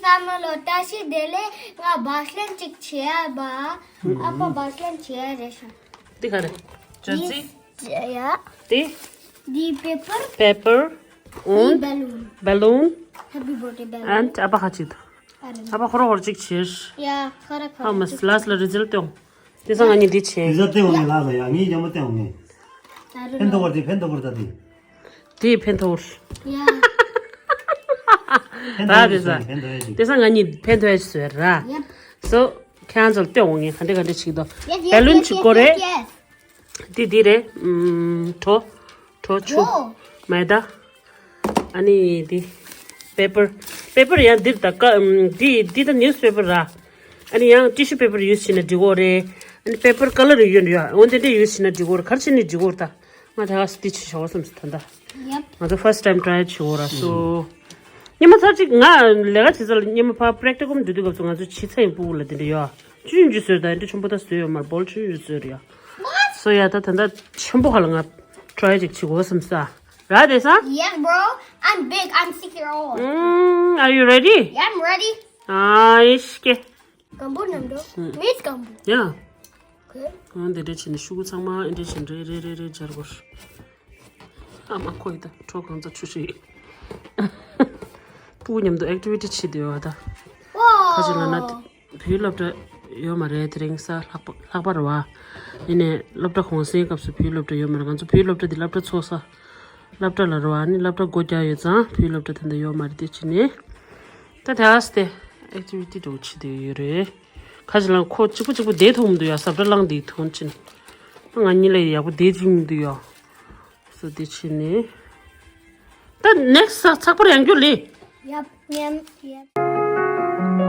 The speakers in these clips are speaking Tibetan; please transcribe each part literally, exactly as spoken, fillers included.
བསམ་བློ་བཀྲ་ཤིས་བདེ་ལེགས། ང་བ་སི་ལན་གཅིག་བྱེད་ཡ་བ། ཨ་ཕ་བ་སི་ལན་བྱེད་ཡ་རེད་ཤག་འདི་ག་རེད། ཅོ་ཙི། ཡ། དེ། འདི་པེ་པར། པེ་པར། འདི་ཨོན། བེ་ལུན། བེ་ལུན། Happy birthday balloon. And ཨ་ཕ་ཁ་ཅིག་ད། ཨ་རེད། ཨ་ཕ་ཁོ་ར་ཁོ་ར་གཅིག་བྱེད། ཡ་ཁོ་ར་ཁོ་ར། ཧ་མ་སི་ལ་སི་ལ་རི་ཛལ་ཏེ་ཡོང་། དེ་སང་ང་གཉིས་འདི་བྱེད། རི་ཛལ་ཏེ་ཡོང་ནི་ལ་ལ་ཡ་ངའི་ཉམས་མ་ཏེ་ཡོང་ནི། ཕན་ཐོགས་པར་དེ་ཕན་ཐོགས་པར་ད་དེ། དེ་ཕན་ཐོགས། ཡ། ཕན་ཐོགས་ཡོད་ཟེར་ནས་ཕན་ཐོགས་ཡོད་ཅིག་དེ་སང་ང་གཉིས་ཕན་ཐོགས་ཡོད་ཅིག་བཟོས་ར། ཡབ། སོ། ཁྱེད་རང་ཚོར་སྟོན་འོང་ངས་ག་འདྲ་ག་འདྲ་བྱེད་ཀྱི་འདུག Yes, yes, བེ་ལུན་yes, གཅིག་yes, དགོས་རེད། Yes, yes. དེ་འདི་རེད། ཨམ། གྲོ། གྲོ་ཆུ། ཝོ། མེ་ད། ཨ་ནི་འདི། པེ་པར། པེ་པར་ཡང་འདིར་ད་ཀ་ཨམ། འདི་འདི་ད་ནིའུ་སི་པེ་པར་ར། ཨ་ནི་ཡང་ཊི་ཤུ་པེ་པར་ཡུ་སི་བྱས་ན་འགྲིག་གོ་རེད། ཨ་ནི་པེ་པར་ཀ་ལར་ཡོད་ཡོད་ཡ། འོ་དེ་འདྲས་ཡུ་སི་བྱས་ན་འགྲིག་གོ་རེད། ག་རེ་བྱས་ནས་འགྲིག་གོ་རེད་ད། ང་ད་ག་སེ་འདི་བྱེད་ཆོག་བསམ་སོང་ད་ལྟ། ཡབ། ང་ཚོ་first time try བྱེད་འོ་ར་སོ། སྔོན་མ་ཚར་གཅིག་ང་ལས་ཀ་བྱེད་ས་ལ་སྔོན་མ་ཕར་པེ་རེག་ཊི་ཀུམ་འགྲོ་དུས་སྐབས་སུ་ང་ཚོ་བྱེད་ཚད་ཡིན་སྤུ་གུ་ལ་དེ་འདྲ་ཡོད། ཆུང་ཆུང་བཟོས་ད་འདྲ་ཆེན་པོ་ད་བཟོས་ཡོད་མ་རེད། བོལ་ཆུང་ཆུང་བཟོས་རེད་ཡ། སོ་ཡ་ད་ད་ལྟ་ཆེན་པོ་ཧ་ལ་ང་try ཅིག་བྱེད་དགོས་བསམ་ས། ར་དེ་ས། Yes, bro. I'm big. I'm six year old. Mm, are you ready? Yeah, I'm ready. ཨ་ཡེ་ཤི་ཀེ། སྐམ་པོ་ནམ་འགྲོ། མིས་སྐམ་པོ། Yeah. Okay. གང་དེ་འདྲས་བྱས་ནས་ཤུ་གུ་ཚང་མ་ཨེ་འདྲས་བྱས་ནས་རེ་རེ་རེ་རེ་སྦྱར་དགོས། ཨ་མ་ཁོ་ཡི་ད་གྲོ་གང་ཚ་ཆུ་ཞིག་སྤུ་གུ་མཉམ་དུ་ཨེག་ཊི་བི་ཊི་བྱེད་བསྡད་ཡོད་ད། ཁ་ཅིག་ལ་ན་བོད་སློབ་གྲྭ་ཡོད་མ་རེད། དེ་རིང་གཟའ་ལྷག་པ་ལྷག་པ་རེད་བ། ཡིན་ནའི་སློབ་གྲྭ་གུང་སེང་སྐབས་སུ་བོད་སློབ་གྲྭ་ཡོད་མ་རེད། ང་ཚོ་བོད་སློབ་གྲྭ་འདི་སློབ་གྲྭ་ཚོགས་ས། སློབ་གྲྭ་ལ་རོ་ཨ་ནི་སློབ་གྲྭ་སྒོ་རྒྱག་ཡོད་ཙང་བོད་སློབ་གྲྭ་དེ་འདྲ་ཡོད་མ་རེད་དེ་བྱས་ནས། ད་དེ་ཨ་སྟེ་ཨེག་ཊི་བི་ཊི་འདྲ་བོ་བྱེད་བསྡད་ཡོད་རེད། ཁ་ཅིག་ལ་ཁོ་གཅིག་པུ་གཅིག་པུ་བསྡད་ཐུབ་མི་འདུག་ཡ། ཟབ་གྲྭ་བླངས་དེ་ཐོན་ཕྱིན། ང་གཉིས་ལ་ཡག་པོ་བསྡད་ཅིག་མི་འདུག་ཡ། སོ་དེ་བྱས་ནས། ད་ནེག་སི་ཊི་ཚགས་པར་ཡང་རྒྱུ་ལི། ཡབ། ཉམས། ཡབ།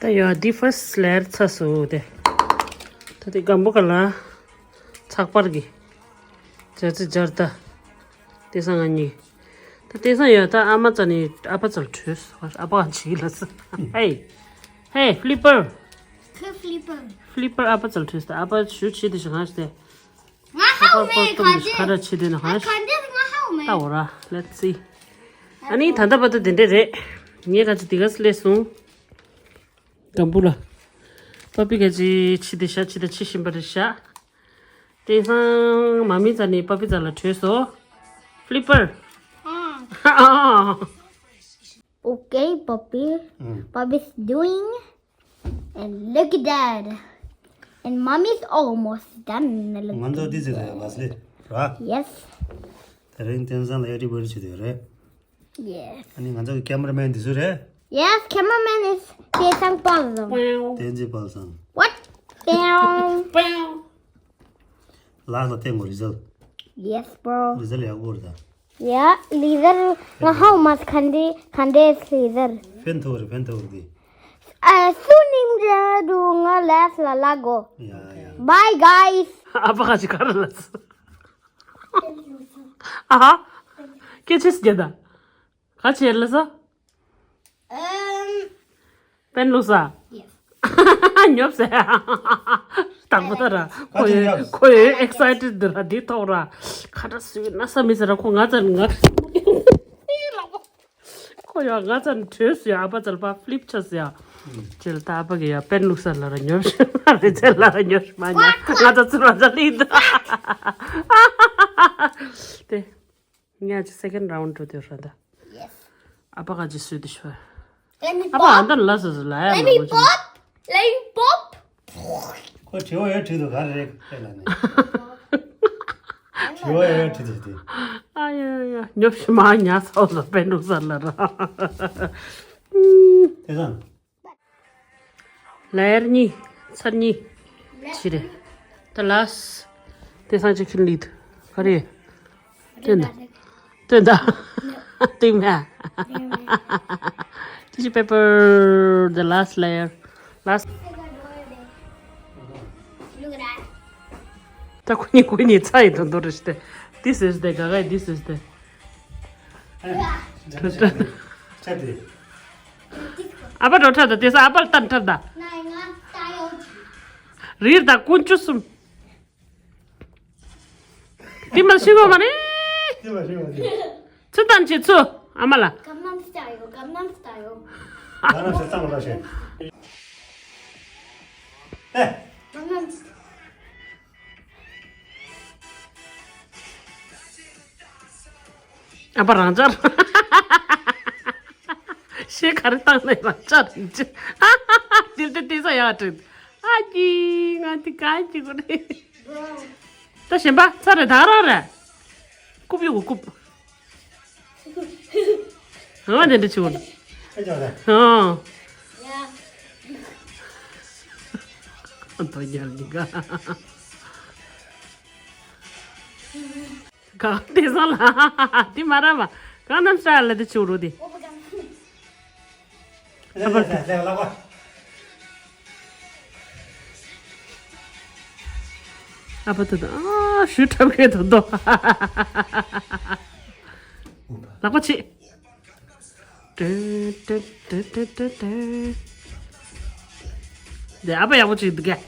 ད་ཡོད་འདི་ཕར་སི་ལེ་ཡར་ཚར་སོང་། དེ་ད་དེ་སྒམ་པོ་ག་ལ་ཚགས་པར་གི་སྦྱར་ཚེ་སྦྱར་ད། དེ་སང་ང་གཉིས། ད་དེ་སང་ཡོད་ད་ཨ་མ་རྩ་ནས་ཨ་ཕ་རྩར་བྲོས་སོང་། ཨ་ཕ་གཅིག་ལ་ས། Hey, hey, Flipper. Flipper. Flipper ཨ་ཕ་རྩར་བྲོས་སོང་། ཨ་ཕ་ཞུ་བྱེད་དེ་ཞིག་གང་ཞིག་དེ། ང་ཧ་གོ་མེད་ག་འདི། ཁ་ར་ཆེ་དེ་ན་ཧ་ཤ། ག་འདི་ང་ཧ་གོ་མེད། ད་འོ་ར། Let's see. ཨ་ནི་ད་ལྟ་བར་དུ་དེ་འདྲས་རེད། ངས་ག་ཅི་དེ་ག་སླེབས་སོང་། སྒམ་པོ་ལ། པ་པི་ག་ཅི་ཆི་དེ་ཤ་ཆི་ད་ཆི་བཞིན་པ་རེད་ཤག་དེང་སང་མ་མི་རྩ་ནས་པ་པི་རྩ་ལ་བྲོས་སོང་། Flipper. ཨ། Okay, Poppy. Mm. Poppy's doing. And look at that. And mommy's almost done. Look. ང་ཚོ་འདི་ཟེར་རེད་ལ་སི་ལི་ར། Yes. དེ་རིང་བསྟན་བཟང་ལ་ཨེ་ཊི་བི་ཊི་བྱེད་དེ་རེད། Yes. ཨ་ནི་ང་ཚོ་གི་ཀེ་མ་ར་མེན་འདི་སུ་རེད། Yes, cameraman is བསྟན་བཟང་དཔལ་བཟང་། བསྟན་འཛིན་དཔལ་བཟང་། What? ལགས་ལ་བསྟན་དགོས་རི་ཛལ། Yes, bro. རི་ཛལ་ཡག་པོ་རེད་ད། Yeah, leader. ང་ཧ་མ་ཁན་དེ་ཁན་དེ་leader. ཕན་ཐོགས་རེད་ཕན་ཐོགས་རེད། ཨ་སུ་ནིང་རེད་འདུག་ང་ལས་ལ་ལ་གོ། ཡ་ཡ། Bye, guys. ཨ་ཕ་ག་ཅི་ག་རེ་ལ་སོ། ཨ་ཧ། སྐད་ཆ་སྐད་ད། ག་ཅི་ལ་སོ། ཨམ། པེན་ལུག་ས། Yes. ཉོབ་སེ། དང་པོ་ད་ར། ཁོ་ཡོད་ཁོ་ཡོད་ཨེག་སའི་ཊེཌ་འདི་ར་འདི་ཐོག་ར། ཁ་ཏ་སུས་ན་ས་མི་ཟེར་ར་ཁོ་ང་ཙམ་ང་། ཁོ་ཡོད་ང་ཙམ་བྲོས་སུ་ཡོད། ཨ་ཕ་ཙལ་པ་ཕི་ལིབ་ཆ་སི་ཡ། ཅེལ་ད་ཨ་ཕ་གི་ཡ་པེན་ལུག་ས་ལ་ར་ཉོབ་ཤི་མ་རེད་ཅེལ་ལ་ར་ཉོབ་ཤི་མ་ཉ་ང་ཙམ་ཙི་ར་ཙ་ལི་འདི། དེ། ངས་ཀྱི་second round འགྲོ་དུས་ར་འདི། Yes. ཨ་ཕ་ག་ཅི་སུས་དེ་ཤོད། Let me ཨ་ཕ་ཨ་pop. འདར་ལ་སོ་སོ་ལ་ཡ། Let me pop. Let me pop. ཁོ་དྲི་བ་ཡ་དྲི་དུ་ག་རེ་རེད་ཁ་ལ་ནི། དྲི་བ་ཡ་ཡ་དྲི་དུ་དེ། ཨ་ཡ་ཡ་ཉོབ་ཤི་མ་ཉ་ས་འོ་ལ་པེན་འགྲོ་ས་ལ་ར། དེ་སང་། ལ་ཡར་གཉིས། ཚར་གཉིས། ཕྱི་རེད། ད་ལ་སི། དེ་སང་ཅིག་ཁྱོད་ལིད། ག་རེ། དེ་འདི། དོན་དག་སྟིང་མ། Tissue paper, the last layer. Last. Look at that. ད་ཁོ་གཉིས་ཁོ་གཉིས་ཚ་ཡི་དོན་དོ་རེ་ཤི་སྟེ། This is the guy, this is the. ཨ་ཕ་འགྲོ་ཁྲབ་ད་དེ་ས་ཨ་ཕ་ལ་ལྟ་ཁྲབ་ད། རིར་ད་ཀུན་ཆུ་གསུམ། དེ་མ་ཤི་གོ་མ་རེད། དེ་མ་ཤི་གོ་དེ། ཚུ་ཏན་ཆེ་ཚུ། ཨ་མ་ལ། Gangnam Style, Gangnam Style. Gangnam Style ཙམ་ར་ཤེ། ཨེ། Gangnam Style. ཨ་ཕ་རང་ཅག་ཤེས་ག་རེ་བཏང་ནས་རང་ཅག་རིན་ཆེ། དེ་དེ་དེ་ས་ཡག་དྲན། ཨ་ཅི་ང་དེ་ག་ཅི་གོ་རེད། ད་གཞན་པ་ཚ་རེད་ད་རང་རེད། རྐུབ་ཡོད་གོ་རྐུབ། ཨ་དེ་འདྲ་བྱུང་། ཨ་ཅག་རེད། ཨ། ཨ་ཐོ་རྒྱལ་གྱི་ག་གང་དེ་སང་ལ། དེ་མ་ར་བ། Gangnam Style ལ་དེ་ཆུ་རུ་དེ། ཨ་ཕ་ད་ཨ་ཞུ་ཁྲབ་ཁེ་ད་དོ། ལག་པ་ཆེ། ཏེ་ཏེ་ཏེ་ཏེ་ཏེ། དེ་ཨ་ཕ་ཡག་པོ་ཅིག་འདུག་གས།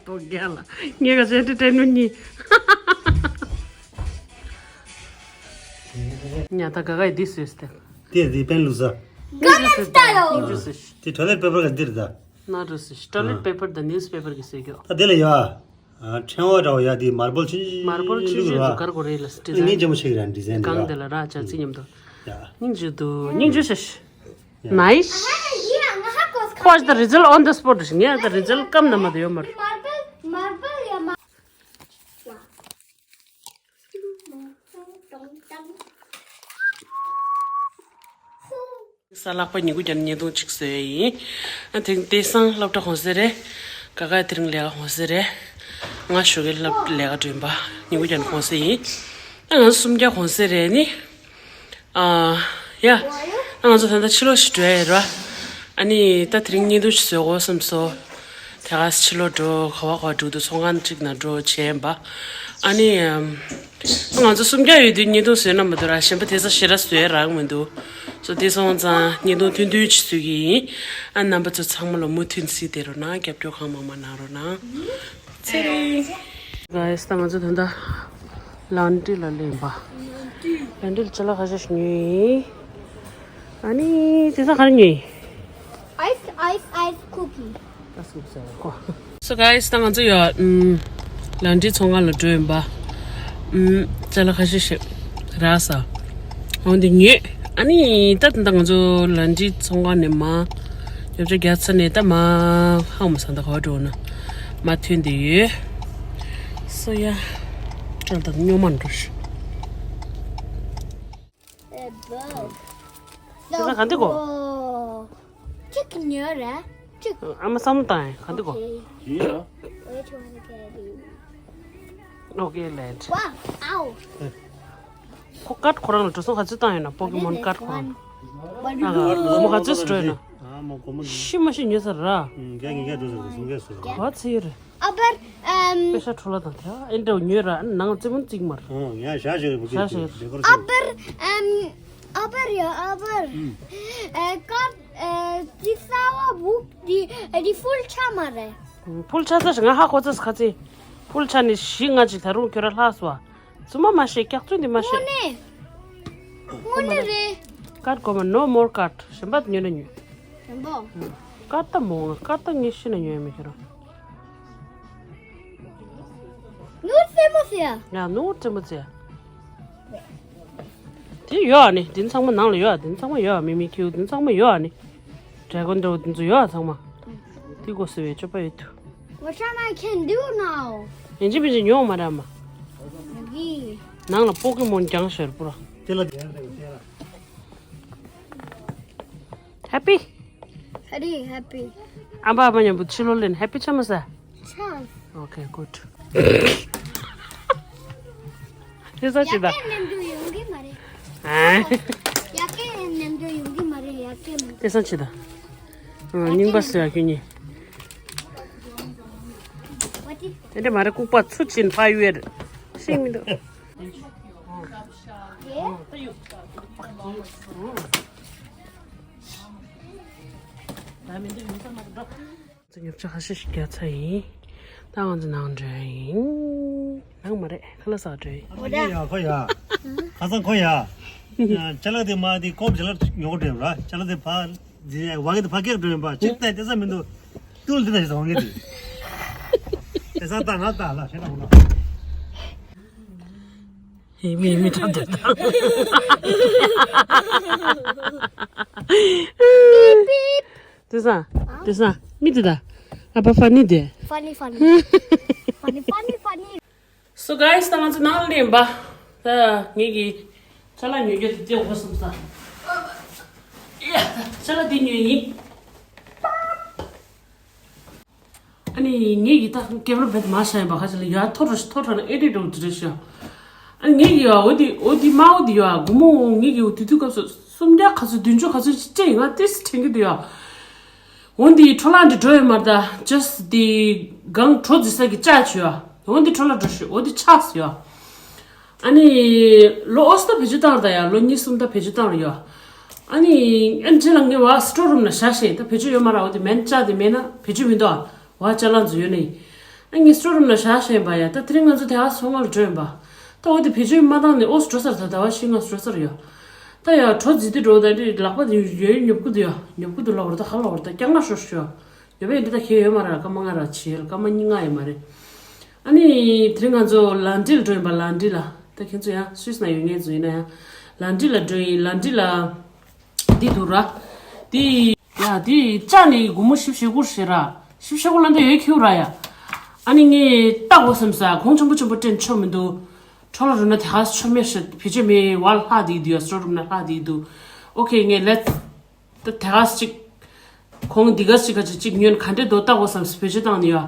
ཏོ་རྒྱལ་ལ། ངས་ག་ཟེར་ཏེ་ཏེ་ནུ་གཉིས། ཉ་ད་ག་ག་ཡི་འདི་སུས་ཏེ། དེ་དེ་པན་ལུ་ས། Gangnam Style. དེ་toilet paper ག་འདིར་ད། ན་རུ་སི་toilet paper དང་newspaper གི་སེ་གྱོ། ད་དེ་ལ་ཡ། ཕྲེང་བ་འདྲ་བ་ཡ་དེ་མར་བལ་ཆུན་ཆུན། མར་བལ་ཆུན་ཆུན་ཟུ་གར་གོ་རེ་ལ་སི་ཌི་ཟའིན། སྙིང་རྗེ་མོ་ཞིག་ར་ཌི་ཟའིན་གང་དེ་ལ་ར་ཅག་ཚིག་མཉམ་དུ། ཡ། སྙིང་རྗེ་དུ་སྙིང་རྗེ་ཤ་ཤ། ནའིས། ཁོ་ཨ་ད་result on the spot ཞིག་ངས་ད་result སྐམ་ན་མ་དུ་ཡོད་མར། མར་བལ་མར་བལ་ཡ་མ། ས་ལྷག་པ་ཉིན་གུང་ཀྱང་བརྙན་ཐུང་གཅིག་བཟོས་ཡིན། ཨ་དེང་དེང་སང་སློབ་གྲྭ་གོང་སེ་རེད། ཀ་ཀ་དེ་རིང་ལས་ཀ་གོང་སེ་རེད། ང་ཞོགས་ཀས་སློབ་ལས་ཀ་འགྲོ་ཡིན་པ། ཉིན་གུང་ཀྱང་གོང་སེ་ཡིན། ཨ་ང་ཚོ་སུམ་བརྒྱ་གོང་སེ་རེད་ནི། ཨ་ཡ། ཨ་ང་ཚོ་ད་ལྟ་ཕྱི་ལོགས་ཤིག་འགྲོ་ཡ་ཡོད་ར། ཨ་ནི་ད་དེ་རིང་བརྙན་ཐུང་ཞིག་བཟོ་དགོས་བསམ་སོང་། དེ་ག་ཕྱི་ལོགས་འགྲོ་ག་བ་ག་བ་འགྲོ་འདུག་ཚོང་ཁང་གཅིག་ན་འགྲོ་བྱས་ཡིན་པ། ཨ་ནི། ང་ཚོ་སུམ་བརྒྱ་ཡོད་དུས་བརྙན་ཐུང་བཟོས་ན་མ་གཏོགས་ར་གཞན་པ་དེ་ཚོ་ཞེ་དྲག་བཟོས་རག་མི་འདུག་སོ་དེ་སོང་ཙང་བརྙན་ཐུང་ཐུང་ཐུང་ཅིག་བཟོ་གི་ཡིན། ཨ་རྣམ་པ་ཚོ་ཚང་མ་ལ་མུ་མཐུད་གཟིགས་བསྡད་རོགས་གནང་། རྒྱབ་སྐྱོར་གང་མང་མང་གནང་རོགས་གནང་། ཚེ་རིང་། Guys ད་ང་ཚོ་ད་ལྟ་ལན་ཌི་ལ་སླེབས་པ། ལན་ཌི་ལ་ཅ་ལག་ཁ་ཤས་ཤིག་ཉོས་ཡིན། ཨ་ནི་དེ་ཚོ་ག་རེ་ཉོས་ཡིན། Ice, ice, ice cookie. ད་སུ་ཟེར་གོ། So guys ད་ང་ཚོ་ཡོད། ཨམ། ལན་ཌི་ཚོང་ཁང་ལ་འགྲོ་ཡིན་པ། ཨམ། ཅ་ལག་ཁ་ཤས་ཤིག་རག་སོང་། འོ་འདི་ཉོས། ཨ་ནི་ད་ད་ང་ཚོ་ལན་ཌི་ཚོང་ཁང་ནས་མ། ཉོ་ཆ་རྒྱག་ཚར་ནས་ད་མ་ཧང་མ་སང་ད་ག་བ་འགྲོ་ན། མ་ཐོན་བསྡད་ཡོད། So yeah ད་ད་ཉོ་མ་འགྲོ་ཤི། དེ་ཚོ་ག་འདི་གོ། གཅིག་ཉོས་རེད། གཅིག་ཨ་མ་བསམ་བློ་བཏང་ཡིན་ག་འདི་གོ། Which one can you? Okay, let. Wow, ow. ཁོ་ཀར་ཁོ་རང་ལ་འགྲོ་སོང་ག་ཚོད་བཏང་ཡོད་ན་པོ་ཀེ་མོན་ཀར་ཁོ་རང་ལ། ཨ་མོ་ག་ཚོད་སུ་འགྲོ་ཡོད་ན། ཤི་མ་ཤི་ཉོས་ས་ར། ག་ཚེ་ཡོད་རེད། Aber, ähm, པེ་ཤ་འཕྲོ་བརླག་དང་དེ་ཨེ་འདྲ་ཉོས་ར་ནང་རྩེ་མོ་རྩིག་མར། ཨོ་ཡ་ཤ་ཤ་བུ་ཤ་ཤ། Aber, ähm, aber ja, aber. Äh, Gott, äh, die Sauerbuch, die, äh, die Full Chamare. Full Chamare ང་ཧ་གོ་ཚོད་ཁ་ཚེ། Full Chamare ནི་ཤི་ང་ཅིག་ད་རུང་ཁྱོད་ར་ལྷག་སོ། ཚུ་མ་མ་ཤེས་སྐྱག་རྫུན་འདི་མ་ཤེས། དངོས་གནས། དངོས་གནས་རེད། ཀར་གོ་མ་no more ཀར་གཞན་པ་ཉོས་ན་ཉོས། གཞན་པ། ཀར་ད་མོ་ང་ཀར་ད་ངས་ཤི་ན་ཉོས་མི་ཁྱེར་རོ། ནོར་རྩེ་མོ་ཟེར། ཡ་ནོར་རྩེ་མོ་ཟེར། དེ་ཡོད་ཨ་ནི་དེ་ཚང་མ་ནང་ལ་ཡོད་ཨ་དེ་ཚང་མ་ཡོད་ཨ་མི་མི་ཁྱེའུ་དེ་ཚང་མ་ཡོད་ཨ་ནི། དྲེ་གོ་འདྲ་བོ་དེ་ཚོ་ཡོད་ཨ་ཚང་མ། དེ་གོ་ཟེར་བའི་སྤྱོད་པ་ཡོད་དུ། What shall I can do now? ཡིན་གཅིག་མིན་གཅིག་ཉོ་མ་ར་མ། ཡི། ནང་ལ་པོ་ཀེ་མོན་རྒྱང་ཤར་པོ་ར། དེ་ལ་དེ་ལ་དེ་ལ། Happy? Very happy. ཨ་མ་ཨ་མ་མཉམ་པོ་ཕྱི་ལོགས་ལེན་happy ཆ་མ་ས། ཆ། Okay, good. དེ་ས་ཅི་ད། ཡ་གི་ནམ་རྒྱུན་ཡོང་གི་མ་རེད། ཨ། ཡ་གི་ནམ་རྒྱུན་ཡོང་གི་མ་རེད། ཡ་གི་ནམ་རྒྱུན། དེ་ས་ཅི་ད། རྙིང་པ་ཟེར་ཡ་ཁྱོད་གཉིས། དེ་འདྲ་མ་རེད། ལྐུགས་པ་ཚུ་ཅིན་ཕ་ཡུལ་ཤིང་མི་འདུག་ང་ཚོ་ཉོ་ཆ་ཁ་ཤས་ཤིག་རྒྱག་ཚར་ཡིན། ད་ང་ཚོ་ནང་འགྲོ་ཡིན། ནང་མ་རེད། ཁ་ལག་ཟ་འགྲོ་ཡིན། ཁོ་ཡ་ཁོ་ཡ། ཁ་སང་ཁོ་ཡ། ཅ་ལག་དེ་མ་དེ་ཀོབ་ཅ་ལག་ཉོ་གོ་འགྲོ་ཡིན་ར། ཅ་ལག་དེ་ཕ་དེ་བ་གི་དེ་ཕ་སྐད་འགྲོ་ཡིན་པ་ཅིག་ལྟ་དེ་ས་མི་འདུག་ཏུལ་དེ་ད་ཞིག་ད་འོང་གི་དེ། དེ་ས་ལྟ་ང་ལྟ་ལ་ཞེ་ད་འོང་ལ། ཧེ་མི་མི་ཐོན་དེ་ད། དེ་ས། དེ་ས། མི་དེ་ད། ཨ་ཕ་ཕ་ནི་དེ། Funny, funny. Funny, funny, funny. So guys, ད་ང་ཚོ་ནང་ལ་ཡིན་པ། ད་ངེད་ཀྱི་ཅ་ལག་ཉོ་རྒྱུ་དེ་དེ་འོ་སོང་ས། ཡ། ཅ་ལག་དེ་ཉོས་ཡིན། ཨ་ནི་ངེད་ཀྱི་ད་ཀེམ་ར་བེད་མ་བཞག་ཡིན་པ་ཁ་ཅིག་ལ་ཡ་ཐོ་ར་ཐོ་ར་ན་ཨེ་ཌི་ཊི་འོ་དེ་རེད་ཤག་ཨ་ངེད་ཀྱི་ཡ་འོ་དེ་འོ་དེ་མ་འོ་དེ་ཡ་སྒོར་མོ་ངེད་ཀྱི་འོ་དེ་དུས་སྐབས་སུ་སུམ་བརྒྱ་ག་ཚོད་བདུན་ཅུ་ག་ཚོད་ཅིག་སྤྲད་ཡིན། ང་ཏིས་དྲན་གྱི་འདུག་ཡ། འོ་འདི་འཕྲོ་བརླག་འདི་འགྲོ་ཡོད་མ་རེད་ད། ཇ་སི་འདི་གང་བྲོ་འཛིན་ས་གི་ལྕགས་བྱོས་ཡ། འོ་འདི་འཕྲོ་བརླག་འགྲོ་ཤོག་འོ་འདི་ཆགས་སོ་ཡ། ཨ་ནི་ལོ་ཨོ་སི་ད་བེད་སྤྱོད་བཏང་ར་ད་ཡ། ལོ་གཉིས་གསུམ་ད་བེད་སྤྱོད་བཏང་ར་ཡོད། ཨ་ནི་ཨ་ནི་རྗེས་ལ་ངས་བ་སི་ཊོར་རུམ་ན་བཞག་ཤེས་ད་བེད་སྤྱོད་ཡོད་མ་ར། འོ་དེ་མེན་ལྕགས་དེ་མེད་ན་བེད་སྤྱོད་མི་འདུག་ཨ། བ་ཅ་ལག་འཛུལ་ཡོད་ནི། ཨ་ངས་སི་ཊོར་རུམ་ན་བཞག་ཤེས་པ་ཡ། ད་དེ་རིང་ང་ཚོ་དེ་ཨ་སོང་བ་ལ་འགྲོ་ཡིན་པ། ད་འོ་དེ་བེད་སྤྱོད་མ་བཏང་ནས་ཨོ་སི་འགྲོ་སར་ད་ཟླ་བ་བཞི་ལྔ་འགྲོ་སར་ཡོད། ད་ཡ་གྲོ་འཛིན་དུས་འགྲོ་ད་འདི་ལག་པ་དེ་ཡོད་ཡོད་ཉོབ་ཀུ་འདུག་ཡ། ཉོབ་ཀུ་འདུག་ལ་བར་ད་ཧ་ལ་བར་ད་སྐྱག་ང་ཤོར་ཤོར། ཡོད་པས་འདི་ད་ཁྱེད་ཡོད་མ་ར། སྐར་མ་ལྔ་ར་བྱེད་སྐར་མ་གཉིས་ལྔ་ཡོད་མ་རེད། ཨ་ནི་དེ་རིང་ང་ཚོ་ལ་འདྲི་ལ་འགྲོ་ཡིན་པ། ལ་འདྲི་ལ། ད་ཁྱེད་ཚོ་ཡང་སུད་སི་ན་ཡོད་མཁན་ཚོ་ཡིན་ན་ཡང་ལ་འདྲི་ལ་འགྲོ་ཡིན། ལ་འདྲི་ལ་འདི་འདུག་ར། འདི་ཡ་འདི་ལྕགས་ནི་སྒོར་མོ་བཞི་བཅུ་ཞེ་དགུ་ཞེ་ར། བཞི་བཅུ་ཞེ་དགུ་ལ་འདི་ཡོད་ཁྱེར་ར་ཡ། ཨ་ནི་ངས་ལྟ་དགོས་བསམ་ས། གོང་ཆེན་པོ་ཆེན་པོ་སྤྲད་ཆོག་མི་འདུག་འཕྲོ་ལ་རུ་ན་དེ་ཧ་ཆོ་མེད་ཤི་བེད་སྤྱོད་མེད་བ་ལྷག་དེ་འདུག་ཡ། སི་ཊོར་རུམ་ན་ལྷག་དེ་འདུག་ཨོ་ཁེ་ངས་ལེ་ད་དེ་ག་ཅིག་ཁོང་འདི་ག་ཅིག་ག་ཅིག་ཅིག་ཉོན་ག་འདྲས་འདུག་ལྟ་དགོས་བསམ་སི་བེད་སྤྱོད་བཏང་ནི་ཡ།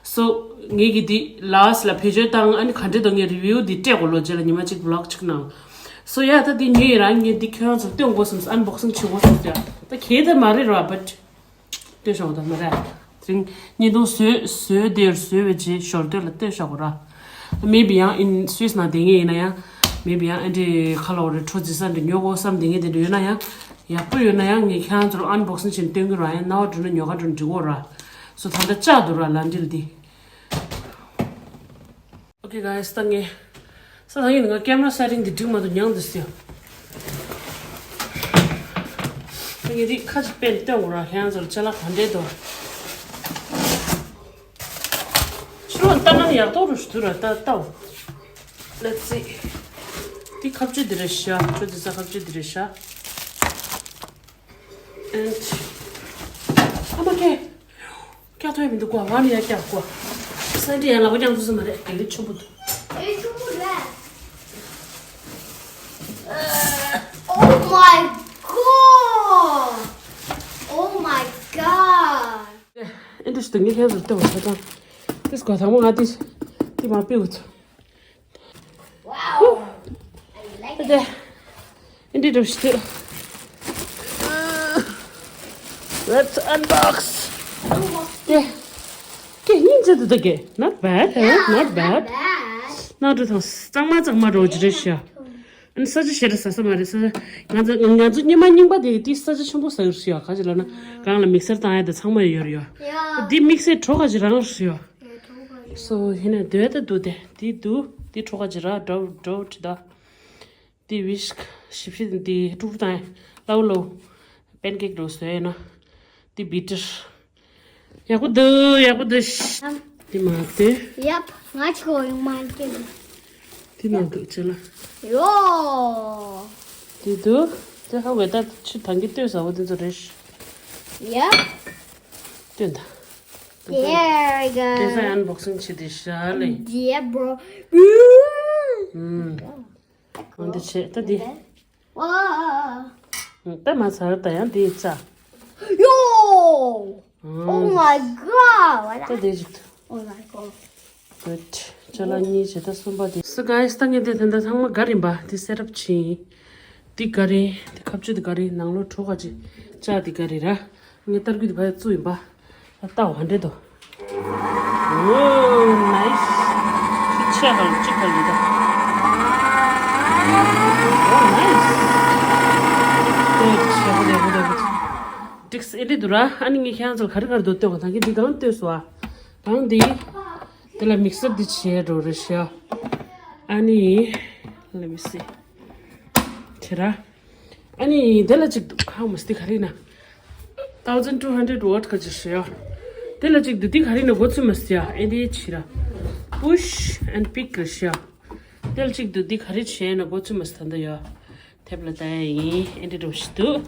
སོ་ངེད་ཀྱི་འདི་ལ་སི་ལ་བེད་སྤྱོད་བཏང་། ཨ་ནི་ག་འདྲས་འདུག་ངས་རི་བིའུ་འདི་སྤྲད་དགོས་ལོ། རྗེས་ལ་ཉི་མ་གཅིག་བི་ལོག་གཅིག་ནང་། སོ་ཡ་ད་འདི་ཉོས་ཡིན་ར། ངས་འདི་ཁྱོད་རང་ཚོར་སྟོན་དགོས་བསམ་སི་ཨན་བོག་སིང་བྱེད་དགོས་བསམ་སི་ཡ། ད་གལ་ཏེ་མ་རེད་ར་བཊ་སྟོན་ཤོག་ད་མ་རེད། དེ་རིང་བརྙན་ཐུང་བཟོས་བཟོས་དེར་བཟོས་པའི་རྗེས་ཞོར་དུ་ལ་སྟོན་ཤོག་གོ་ར། མེ་བི་ཡང་ཨིན་སུད་སི་ན་བསྡད་མཁན་ཡིན་ན་ཡང་། མེ་བི་ཡང་ཨ་འདྲས་ཁ་ལོ་རེ་ཁྲོ་རྩི་ས་འདྲ་ཉོ་དགོས་བསམ་བསྡད་མཁན་དེ་འདྲ་ཡོད་ན་ཡང་། ཡག་པོ་ཡོད་ན་ཡང་ངས་ཁྱེད་རང་ཚོར་ཨན་བོག་སིང་བྱས་ནས་སྟོན་གི་ར། ཡང་རྣ་བ་འགྲོ་ན་ཉོ་ག་འགྲོ་ན་འགྲིག་གོ་ར། སོ་ད་ལྟ་ལྕགས་འདུག་ར་ལ་འདྲིལ་འདི། Okay guys, ད་ངས་ས་ཐག་ཡིན་ང་ཀེམ་ར་སེ་ཊིང་འདི་འགྲིག་མ་འདུག་མྱང་འདི་སི་ཡ། ད་ངས་འདི་ཁ་ཅིག་པན་སྟོན་དགོས་ར། ཁྱེད་རང་ཚོར་ཅ་ལག་ག་འདྲས་འདུག་ཕྱི་རོལ་ལྟ་ན་ཡག་ཐོག་རུ་ཞུ་དུ་ར་ལྟ་ལྟའོ། Let's see. འདི་ཁ་གཅོད་འདི་རེད་ཤག་ཁྱོད་འདི་ས་ཁ་གཅོད་འདི་རེད་ཤག And ཨ་མ་ཁེ། སྐྱག་ཐོན་མི་འདུག་གོ། ང་ནི་ཡ་སྐྱག་གོ། སེན་ཏྲི་ཡ་ལག་པ་རྐྱང་འདུག་ས་མ་རེད། དེ་ལས་ཆེན་པོ་འདུག་ཨེ་ཆེན་པོ་རེད། Oh my god! Oh my god! ཨེ་འདྲ་ཞིག་ཏུ་ངས་ལྷན་ཟུར་ལྟ་བ་ས་དང་། ཏིས་གོ་ཐང་མོ་ང་ཏིས་ཏི་མ་པི་འུ་ཚོ། Wow! I like it. ཨེ་འདྲ་འདྲ་ཞིག་ཏུ། Let's unbox. ཏེ། ཀེ་སྙིང་རྗེ་འདུག་ད་ཀེ། Not bad, huh? Yeah, not bad. Not bad. ནང་དུ་ཐང་གཙང་མ་གཙང་མ་རོ་ཅི་རེད་ཤག་ཨ་ནི་ས་ཆ་ཞེ་དྲག་ཟ་ས་མ་རེད་ས། ང་ཚོ་ང་ཚོ་སྙེ་མ་རྙིང་པ་དེ་དེ་ས་ཆ་ཆེན་པོ་ཟ་གི་རེད་ཤག་ག་ཅི་ལབ་ན་གང་ལ་མིག་སར་བཏང་ཡ་དེ་ཚང་མ་ཡོད་རེད་ཡ། ཡ། དེ་དམིགས་བསལ་གྲོ་ག་ཅི་རང་རེད་ཤག་ཡ། སོ་ཧི་ན་དོད་ད་འདུག་དེ་དེ་འདུག་དེ་གྲོ་ག་ཅི་ར་འདྲ་འདྲ་ཅི་ད། དེ་ཝིཤ་ཞིབ་ཞིབ་དེ་ཀྲུག་ཀྲུག་བཏང་ཡ་ལའུ་ལའུ། པན་ཀེག་འདྲ་བཟོ་ཡ་ན། དེ་བི་ཊར། ཡག་པོ་འདུག་ཡག་པོ་འདུག་ཨམ། དེ་མ་དེ། ཡབ། ང་ཆོ་ཡོང་མ་སྐྱེ་འདུག་དེ་ནང་འདུག་ཅེ་ལ། ཡོ། དེ་འདུག་དེ་ཧ་བེ་ད་ཆུ་ཐང་གི་ལྟོས་ཟ་བོ་དེ་ཚོ་རེད། ཡབ། སྟོན་ད། There you go. དེ་ས་ཨན་བོག་སིང་བྱེད་དེ་ཤ་ལེ། Yeah, bro. ཨུམ། འོ་འདི་བྱས་ད་འདི། ཝ། ད་མ་ཚར་ད་ཡང་འདི་རྩ། ཡོ། Oh my god. ད་འདི་ཅིག་ད། Oh my god. Good. ཅ་ལག་གཉིས་བྱས་ད་གསུམ་པ་དེ། So guys, ད་ངས་དེ་ད་ལྟ་ཚང་མ་ག་རིམ་པ་དེ་set up་བྱིན། དེ་ག་རེ། དེ་ཁ་གཅོད་དེ་ག་རེ། ནང་ལོགས་གྲོ་ག་ཅིག་ཅག་དེ་ག་རེ་ར། ངས་ཏར་སྐུད་དེ་ཕ་ཡ་བཙུགས་ཡིན་པ། ད་ལྟ་བ་འདྲེ་དོ། Oh, nice. ཤི་ཆེ་ཧ་ལ་ཅི་ཁ་ལི་ད། Oh, nice. ཨོ་ཆེ་ཧ་ལ་ཧ་ལ་ཧ་ལ། ཏིགས་ཨེ་འདྲེ་འདུག་ར། ཨ་ནི་ངས་ཁྱེད་རང་ཚོ་ལ་ག་རེ་ག་རེ་འདུག་ལྟོས་གོ། ད་གིན་འདི་གང་ལྟོས་སོ་ཨ། གང་འདི། དེ་ལ་མིག་སར་འདི་བྱས་འགྲོ་རེ་ཤ། ཨ་ནི། Let me see. དེ་ར། ཨ་ནི་དེ་ལ་གཅིག་འདུག་ཧ་མ་སྟེ་ག་རེ་ན། Thousand two hundred watt་ག་ཅི་ཤ། དེ་ལ་གཅིག་འདུག་འདི་ག་རེ་ན་འགོ་ཚུགས་མ་སྟེ་ཨེ་འདི་ཆི་ར། Push and pick་རེ་ཤ། དེ་ལ་གཅིག་འདུག་འདི་ག་རེ་བྱས་ན་འགོ་ཚུགས་མ་སྟེ་ད་ལྟ་ཡ། ཐེབས་ལ་ལྟ་ཡ་ཡིན། ཨེ་འདྲ་འགྲོ་ཞིག་འདུག་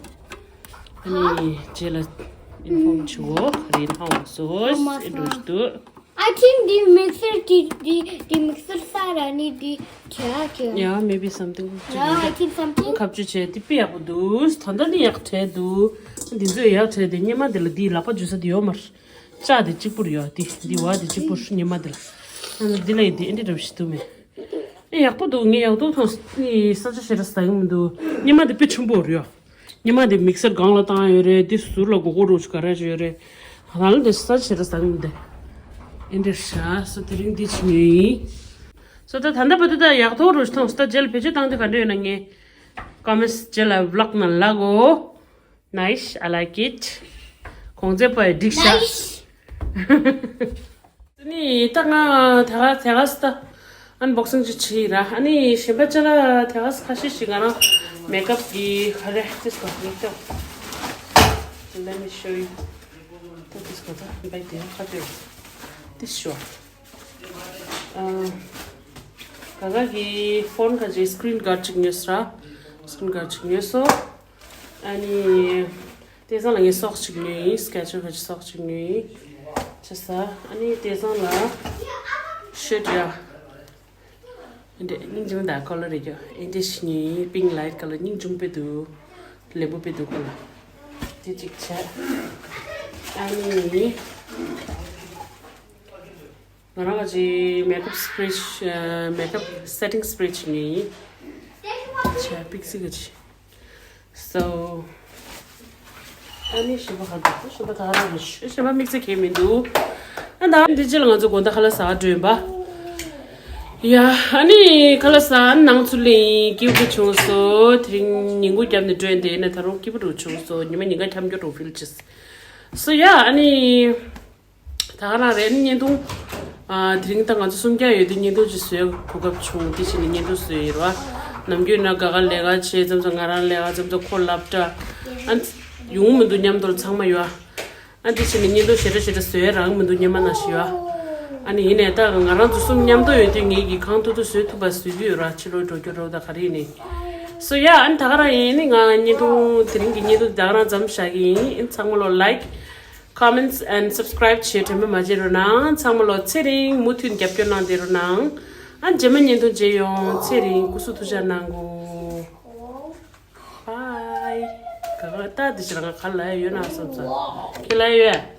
ཨ་ནི་རྗེས་ལ་ཨིན་ཧྥོམ་བྱེད་འོ། ག་རེ་ཡིན་ཧ་འོ་སོ། ཨེ་འདྲ་འགྲོ་ཞིག་འདུག I think the mixer, the, the, the mixer side, I need the chair, chair. Yeah, maybe something. Yeah, I think something. ཁ་བཅུ་བྱས་དེ་དཔེ་ཡག་པོ་འདུག་ད་ལྟ་ནི་ཡག་བྲལ་འདུག་འདི་ཚོས་ཡག་བྲལ་དེ་སྙེ་མ་འདི་ལ་འདི་ལག་པ་འཇུ་ས་འདི་ཡོད་མ་རེད། ལྕགས་དེ་གཅིག་པུར་ཡོད་དེ། འདི་བ་དེ་གཅིག་པུར་སྙེ་མ་འདི་ལ། ཨ་ནི་འདི་ལ་ཡིན་དེ་ཨེ་འདྲ་འགྲོ་ཞིག་འདུག་མེད། ཨེ་ཡག་པོ་འདུག་ངས་ཡག་འདུག་མཐོང་། ཨེ་ས་ཆ་ཞེ་དྲག་ཟ་གི་མི་འདུག་སྙེ་མ་དེ་དཔེ་ཆེན་པོ་རེད་ཡ། སྙེ་མ་དེ་མིག་སར་སྒང་ལ་བཏང་ཡོད་རེད། དེ་ཟུར་ལ་སྒོར་སྒོར་རོགས་ཀྱི་ག་རེ་ཡོད་རེད། ཧ་ལམ་དེ་ས་ཆ་ཞེ་དྲག་ཟ་གི་མི་འདུག་ཨེ་འདྲ་ཤ་སོ་དེ་རིང་འདི་བྱེད་ངེས་ཡིན། སོ་ད་ད་ལྟ་བར་དུ་ད་ཡག་ཐོག་རོགས་མཐོང་། ད་རྗེས་ལ་བེད་སྤྱོད་བཏང་དུས་ག་འདྲ་ཡོད་ན་ངས་ཀོ་མེན་ཊི་རྗེས་ལ་བི་ལོག་ནང་ལབ་གོ། Nice, I like it. གོང་ཚད་པ་འགྲིག་ཤག Nice. ནི་ད་ང་དེ་ག་དེ་ག་ས་ད་ཨན་བོག་སིང་ཅིག་བྱས་ར། ཨ་ནི་གཞན་པ་ཅ་ལག་དེ་ག་ས་ཁ་ཤས་ཤིག་ང་རང་མེག་ཨབ་གི་ག་རེ་ཏིས་གོ་མེག་ཨབ། Let me show you. ཏིས་གོ་ད་བེག་དེ་ཁ་ཏོ་ཏིས་ཤོ། ཨ་ག་ག་གི་ཕོན་ཁ་ཅིག་སི་ཀྲིན་གཱཌ་ཅིག་ཉོས་ར། སི་ཀྲིན་གཱཌ་ཅིག་ཉོས་སོ། ཨ་ནི། དེ་སང་ལ་ངས་སོག་ཅིག་ཉོས་ཡིན། སི་ཀེ་ཆར་གི་སོག་ཅིག་ཉོས་ཡིན། ཆ་ས། ཨ་ནི་དེ་སང་ལ་ཤར་ཊི་ཡ། འདི་སྙིང་རྗེ་མོ་དང་ཁོ་ལོ་རེ་རྒྱོ་ཨེ་འདྲ་ཞིག་ཉོས་ཡིན། པིང་ལའིཊ་ཁ་ལར། སྙིང་རྗེ་མོ་དཔེ་འདུག་ལེགས་པོ་དཔེ་འདུག་ཁོ་ལ། དེ་གཅིག་བྱས། ཨ་ནི། ང་རང་ག་ཅིག་མེག་ཨབ་སི་པེ་རེ་ཅིག་མེག་ཨབ་སེ་ཊིང་སི་པེ་རེ་ཅིག་ཉོས་ཡིན། ཆ་པིག་སི་ག་ཅིག So ཨ་ནི་ཞིམ་པོ་ག་འདུག་ཞིམ་པོ་ད་ག་རང་རེད། ཞིམ་པོ་དམིགས་བསལ་གང་ཡང་མི་འདུག་ཨ་ད་འདི་རྗེས་ལ་ང་ཚོ་དགོང་དག་ཁ་ལག་ཟ་འགྲོ་ཡིན་པ། ཡ་ཨ་ནི་ཁ་ལག་ཟ་ནང་ཚུར་སླེབས་ཡིན། སྐྱིད་པོ་བྱུང་སོང་། དེ་རིང་ཉིན་གུང་བརྒྱབ་ནས་འགྲོ་ཡིན། དེ་ཡིན་ན་ད་རུང་སྐྱིད་པོ་འདྲ་བྱུང་སོང་། ཉི་མ་ཉིན་གང་འཁྱམ་རྒྱུ་འདྲ་ཕིལ་བྱས། So ཡ་ཨ་ནི། ད་ག་རང་རེད། ཨ་ནི་བརྙན་ཐུང་། ཨ་དེ་རིང་ད་ང་ཚོ་སུམ་བརྒྱ་ཡོད་དུས་བརྙན་ཐུང་ཅིག་བཟོས་གོ་སྐབས་བྱུང་། དེ་བྱས་ནས་བརྙན་ཐུང་བཟོས་ཡོད་རེད་བ། ནམ་རྒྱུན་ན་ག་ག་ལས་ཀ་བྱེད་ཙམ་ཙམ། ང་རང་ལས་ཀ་ཙམ་ཙམ། ཁོ་སློབ་གྲྭ། ཨ་ནི་ཡོང་མི་འདུག་མཉམ་དུ་ཚང་མ་ཡོད། ཨ་དེ་བྱས་ནས་བརྙན་ཐུང་ཞེ་དྲག་ཞེ་དྲག་བཟོས་རག་མི་འདུག་སྔོན་མ་ནང་བཞིན་ཡོད། ཨ་ནི་ཡིན་ནའི་ད་ང་རང་ཚོ་གསུམ་མཉམ་དུ་ཡོད་དུས་ངེད་ཀྱིས་གང་ཐུབ་ཐུབ་བཟོས་ཐུབ་པ་བཟོས་ཀྱི་ཡོད་ར། ཕྱི་ལོགས་འགྲོ་རྒྱུ་རོགས་ད་ག་རེ་ཡིན་ནའི། So ཡ་ཨ་ནི་ད་ག་རང་ཡིན། ནི་ང་བརྙན་ཐུང་དེ་རིང་གི་བརྙན་ཐུང་དེ་ད་ག་རང་མཚམས་བཞག་གི་ཡིན། ཚང་མ་ལོ་like, comments and subscribe་བྱེད་དྲན་པ་མ་བརྗེད་རོགས་གནང་། ཚང་མ་ལོ་ཚེ་རིང་མུ་མཐུད་རྒྱབ་སྐྱོར་གནང་བསྡད་རོགས་གནང་། ཨ་རྗེས་མ་བརྙན་ཐུང་མཇལ་ཡོང་། ཚེ་རིང་སྐུ་གཟུགས་ཐུགས་ཅག་གནང་གོ། Bye. ག་ག་ད་འདི་ཞིག་ལ་ང་ག་ལ་ཡོད་ན་བསམ་ས། ཁྱེད་ལ་ཡོད།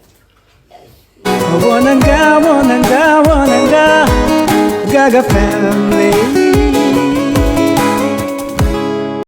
Wananga, wananga, wananga, Gaga family.